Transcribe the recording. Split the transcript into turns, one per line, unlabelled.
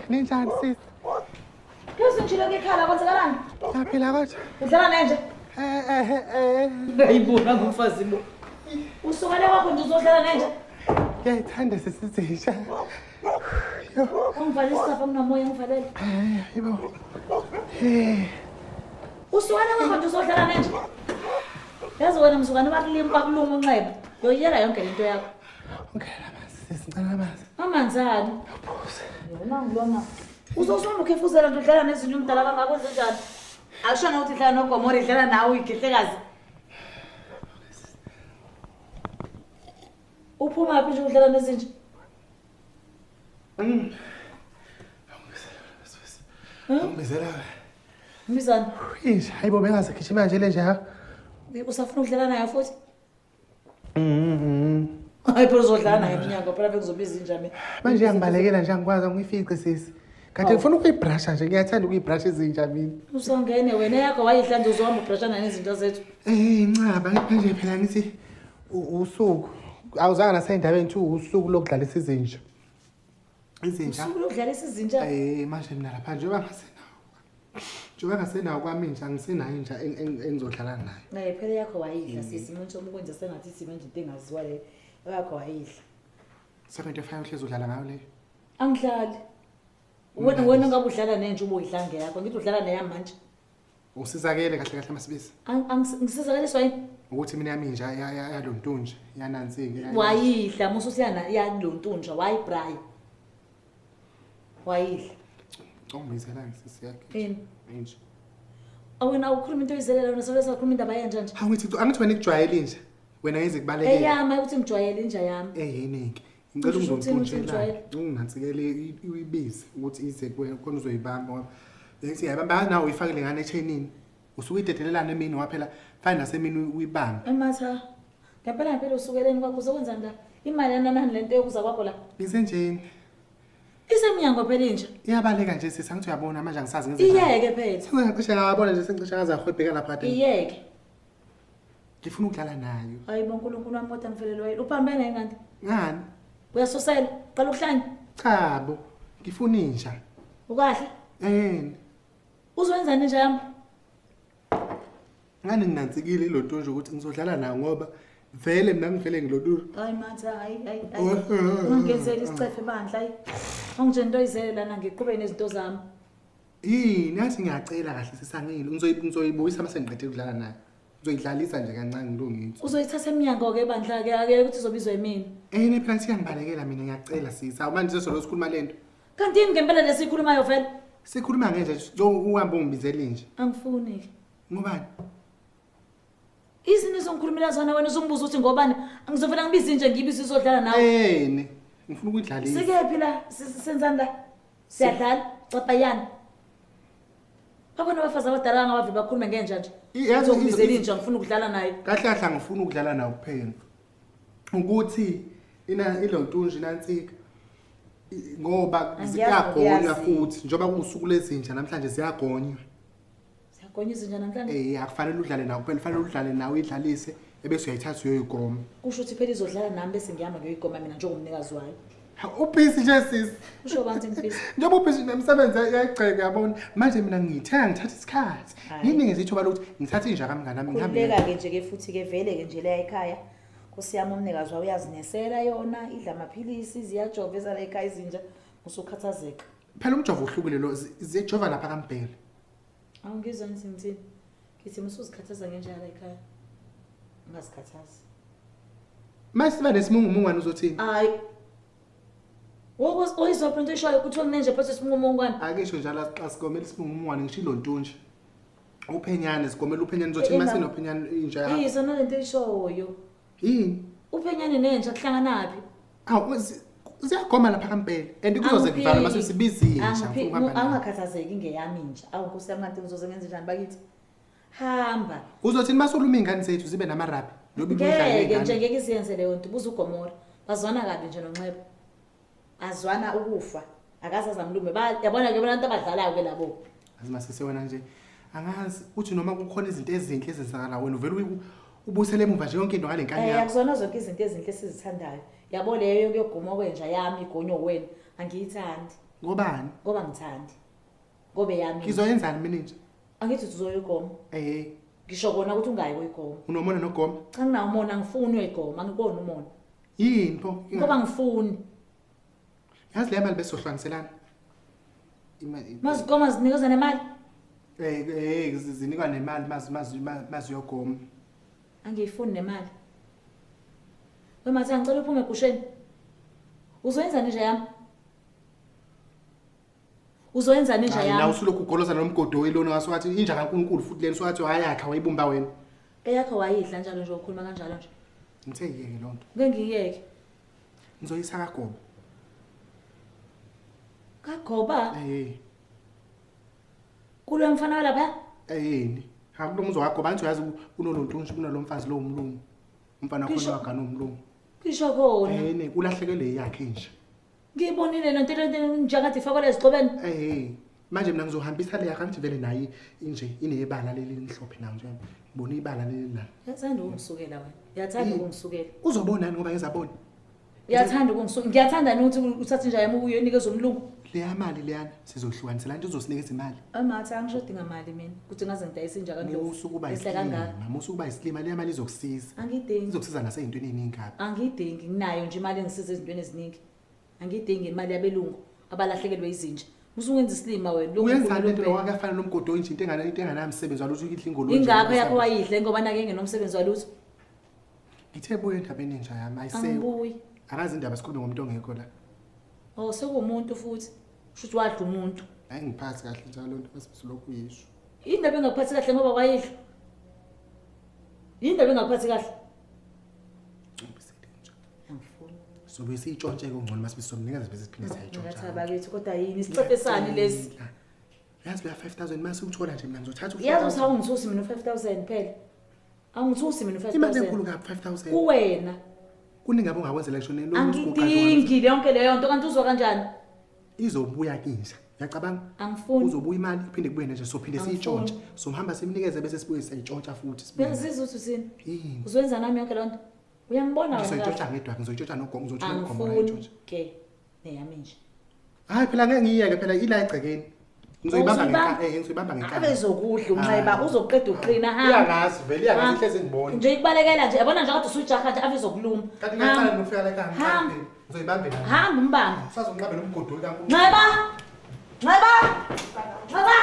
Ninjani sis?
Phezulu nje lokhu ekhala kwenzakalani?
Yaphila kodwa.
Udlala nenje?
Eh eh eh.
Ngayibona ngomfazi bo. Usukele kwakho nje uzodlala nenje?
Ngiyayithanda sisizinja. Yo.
Ungivalele isicabha kunomoya ngivalele.
Eh, yibo. Eh.
Usukele kwakho nje uzodlala nenje? Yazi wena mzukwane bakulima bakuluma unxeba. Yoyiyeka yonke lento yakho.
Ungela amanzi sisi, ngicela amanzi.
Amanzi ani?
Uphuze.
Yona ngilona. Uzosona ukhefuzela nje udlala nezinye umdala kangaka wenze njani? Akushona ukuthi idlala noGomora idlala nawe uyigehlekazi. Uphuma phi nje udlala nezinja?
Ungibizela.
Mbizani.
Inja, hayibo bengaze gijima nje le nja.
Usafuna ukudlala nayo futhi? Hayi phela uzodlala naye emnyango phela bekuzobiza inja mina.
Manje yangibalekela nje angikwazi angiyifice sisi. Kade ngifuna ukuyibrasha nje ngiyathanda ukuyibrasha izinja mina.
Usangene wena yakho wayidla nje uzohamba ubrashana nezinto zethu.
Eh incaba manje phela ngithi usuku awuzange nasendabeni thi usuku lokudlalisa izinja. Izinja.
Usuku lokudlalisa izinja.
Eh manje mina lapha njengoba ngasenawo. Njengoba ngasenawo kwami inja angisenayo inja engizodlala nayo.
Naye phela yakho wayidla sisi umuntu omukwenza sengathi ithi manje into engaziwa le. Yakho wayidla.
75 uhlezi udlala ngayo leyo.
Angidlali. Wena ngabe udlala nenja ubuyidla ngeyakho. Ngithi udlala neyami manje.
Usizakele kahle kahle Masibisi.
Ngisizakaliswa yini?
Ukuthi mina yami inja yalontunja yanansike.
Wayidla musu usiyana yalontunja wayibrayi. Wayidla.
Ungibizela ngisisi yakhe.
Yini?
Inja.
Awena ukhuluma into oyizelela wena solo sakhuluma indaba yenja nje.
Hawu ngithi angithi wena ikujwayele inja. Wena yize kubalekela.
Eyami ukuthi ngijwayele inja yami.
Eyiningi. Ngicela
Usho ukuthini ukuthi
ungizontuntshela.
ngijwayele?
Unginansikele uyibize ukuthi ize kuwe khona uzoyibamba ngoba bengithi ngiyayibamba nawe uyifakele ngane echainini. Usuke uyidedelelana emini waphela fine nasemini uyibambe.
Ematha. Ngempela ngempela usukeleni kwakho uzokwenzani la? Imali yananani lento yokuza kwakho la?
Ngisenjeni.
Isemnyango phela inja.
Iyabaleka nje sisi angithi uyabona manje angisazi ngenze njani.
Iyeke phela.
Sengicishe ngabona nje sengicishe ngaze ngahwebheka lapha kade.
Iyeke.
Ngifuna ukudlala nayo.
Hayi bo uNkulunkulu wami kodwa ngifelelwe yini? Uphambene yini kanti?
Ngani?
Uyasusela, qala ukuhlanya.
Cha bo. Ngifuna inja.
Ukahle?
Eh.
Uzoyenzani inja yami?
Ngani nginansikile ilonto nje ukuthi ngizodlala nayo ngoba vele mina ngivele ngiloduru.
Hayi matha, hayi hayi hayi. Ungenzeli isicefe bandla hayi. Ungitshela into oyizele lana ngiqhubeke nezinto zami.
Yini yathi ngiyacela kahle sisangile ngizoyibuyisa mase ngiqedile ukudlala nayo. Ngizoyidlalisa nje kancane ngilungise.
Uzoyithatha emnyango ke bandla ke ake ukuthi izobizwa yimina.
Eh phela siyangibalekela mina ngiyacela sisi. Awu manje sesolo sikhuluma lento.
Kanti yini ngempela lesikhulumayo vele?
Sikhuluma ngenje nje uhambe ungibizela inje.
Angifuni ke.
Ngobani?
Izinto ezongikhulumela zona wena uzungibuza ukuthi ngobani? Ngizovela ngibize nje ngibize izodlala nawe.
Eh ngifuna ukuyidlalisa.
Sikephi la? Senzani la? Siyadlala, capayana. Bakhona abafazi abadala angabave bakhulume ngenja nje.
Yazi
Uzongibizela inja ngifuna ukudlala nayo.
Kahle kahle angifuni ukudlala nawo kuphela. Ukuthi ina ilontunje inansika ngoba
Angiyazi
ziyagonywa
ngokuyazi.
futhi njengoba kuwusuku lezinja namhlanje ziyagonywa.
Siyagonya izinja namhlanje.
Eh akufanele udlale nawo kuphela kufanele udlale nawe uyidlalise ebese uyayithatha uyoyigoma.
Kusho ukuthi phela izodlala nami bese ngihamba ngiyoyigoma mina njengomnikazi wayo.
Ubhizi nje sisi.
Usho bantu ngifisa.
Njengoba ubhizi nemisebenzi yayigceke yabona. Manje mina ngithenga ngithatha isikhathi.
Hhayi.
Nginikeze ithuba lokuthi ngithathe inja kamngane wami ngihambe.
Khululeka ke nje ke futhi ke vele ke nje la ekhaya. Nkosi yami umnikazi wayo uyazinesela yona, idla amaphilisi, ziyajova ezala ekhaya izinja, usukhathazeka.
Phela umjovo uhlukile lo ziyejova lapha kaMbhele.
Awungizwa ngithi ngithini? Ngithi musuzikhathaza ngenja la ekhaya. Ungazikhathazi.
Mase siba nesimungumungwane uzothini?
Hayi. Woyizwa phela into oyishoyo kuthiwa kunenja phethe isimungumungwane.
Akisho njalo xa sigomela isimungumungwane ngisho ilontunje. Uphenyane sigomela uphenyane uzothini mase nophenyane inja yakho.
Izona lento oyishoyo.
Yini?
Uphenyane nenja kuhlanganaphi?
Awu ziyagoma lapha kaMpele and kuzoze kuvalwe mase sibiza inja ngifuna ukuhamba nayo.
Angakhathazeki ngeyami inja. Awu Nkosi yami kanti ngizoze ngenze njani bakithi? Hamba.
Uzothini masuluma iy'ngane zethu zibe namarabi njengoba ibudlala
Ngeke nje
ney'ngane.
ngeke iziyenze leyo nto buza uGomora. Bazwana kabi nje noNxeba. Azwana ukufa. Akaze azamlume. Yabona ke abantu abadlalayo ke labo.
Azi masisi wena nje angazi uthi noma kukhona izinto ezinhle ezenzakala wena uvele ubuyisele emuva nje yonke into ngale nkani
Eh
yakho.
akuzona zonke izinto ezinhle esizithandayo. Yabo leyo yokuyoguma kwenja yami igonywe wena angiyithandi.
Ngobani?
Ngoba ngithandi. Ngoba eyami.
Ngizoyenzani mina inja?
Angithi uthi uzoyigoma.
Eh,
Ngisho kona ukuthi ungayi kuyigoma.
unomona nogoma.
Cha nginawo umona angifuni uyoyigoma, angikuboni umona.
Yini pho?
Ngoba ngifuni.
Yazi le mali besohlwaniselana. Imali
Mazigoma zinikeza nemali.
eh zinikwa nemali mazi mazi mazi yogoma.
Angiyifuni nemali. Wemathi ngicela uphume egusheni. Uzoyenzani nje yami? Uzoyenzani inja
Hayi, nawe
yami?
usulokhu ugoloza nomgodoyi lona wasukathi inja kaNkulunkulu futhi lena usukathi wayakha wayibumba wena.
Eyakho wayidla njalo nje ukhuluma kanjalo nje.
Ngithe yeke lonto.
Ngeke ngiyeke.
Ngizoyisa kagoba.
Kagoba
Eh
kulo mfana walapha.
eh yini? Ha kulo muzi wagoba angithi uyazi kunolonto nje kunalomfazi lo umlungu. Umfana khona
Ngisho-
wagana umlungu.
Ngisho khona.
Eh ne ulahlekelwe yakhe nje.
Ngiyibonile lento lento njengathi ifakwe lezixobeni.
Eh manje mina ngizohambisa le yakhe angithi vele naye inje inebala leli limhlophe nayo nje. Ngibona ibala leli la.
Uyathanda ukungisukela wena. Uyathanda ukungisukela.
Uzobona ngoba ngizabona.
Uyathanda ukungisukela. Ngiyathanda ukuthi uthathe inja yami uyonikeza umlungu.
Leya mali leyana sizohlukanisela nje uzosinikeza imali.
Amathi angishodi ngamali mina. Kuthi ngaze ngidayise inja kaNdlovu.
Musukuba
Ehle kangaka.
isilima, musukuba isilima leya mali izokusiza.
Angiyidingi.
Izokusiza naseyintweni eziningi kabi.
Angiyidingi nginayo nje imali engisiza ezintweni eziningi. Angiyidingi imali yabelungu abalahlekelwe izinja. Usungenza isilima wena. Lokhu
Uyenzani lento
ukhuluma
lo akafana nomgodoyi nje into enganamsebenzi walutho idla ingolo nje.
Ingakho yakho wayidle ngoba nake ngenomsebenzi walutho.
Ngithe buye endabeni enja yami ayisekho.
Angibuyi.
Akazi indaba sikhulume ngomuntu ongekho la.
Oh sekuwumuntu futhi. Shuthi wadla umuntu.
Ayingiphathi kahle njalo lento bese lokhu uyisho.
Indaba engakuphathi kahle ngoba wayidla. Indaba engakuphathi kahle.
Ngibisele nje.
Angifuni.
Sobe siyitshontsheke ongcono masibe somnikeza bese siphinde
Ngathi
siyayitshontsha.
abakithi kodwa yini isicefe sani lesi?
Yazi leya 5000 mase uthola nje mina ngizothatha u
Yazi ukuthi awungithusi mina u5000 phela. Awungithusi mina
Imali
u5000.
enkulu kabi 5000.
Kuwena.
Kuningi abongakwenzela ngisho nelo
Angidingi yonke leyo nto kanti uzwa kanjani?
Izobuya kinja. Uyacabanga?
Angifuni.
Uzobuya imali iphinde kubuye nje sophinde
Angifuni.
siyitshontshe. Somhamba simnikeze bese sibuye siyayitshontsha futhi sibuye.
Uyazizwa ukuthi uthini?
Yini?
Uzoyenza nami yonke lonto? Uyangibona wena kahle.
Ngizoyitshontsha ngedwa, ngizoyitshontsha nogogo, ngizothola ugogo
Angifuni
ngayitshontsha.
ke neyami nje.
Hayi phela ngeke ngiyeke phela ila egcekeni. Ngizoyibamba
Uzoyibamba?
ngenkani, eh ngizoyibamba ngenkani.
Ave zokudla unxeba
Hayi.
uzoqeda uqina hamba.
Iyangazi vele iyangazi ihlezi ngibona.
Nje ikubalekela nje yabona nje kade usujaha nje ave zokuluma.
Kanti ngiyaqala nokufika la ekhaya.
Hamba.
Ngizoyibambela.
Hamba umbambe.
Usazonqabela umgodoyi kaNkulunkulu.
Nxeba! Nxeba! Nxeba!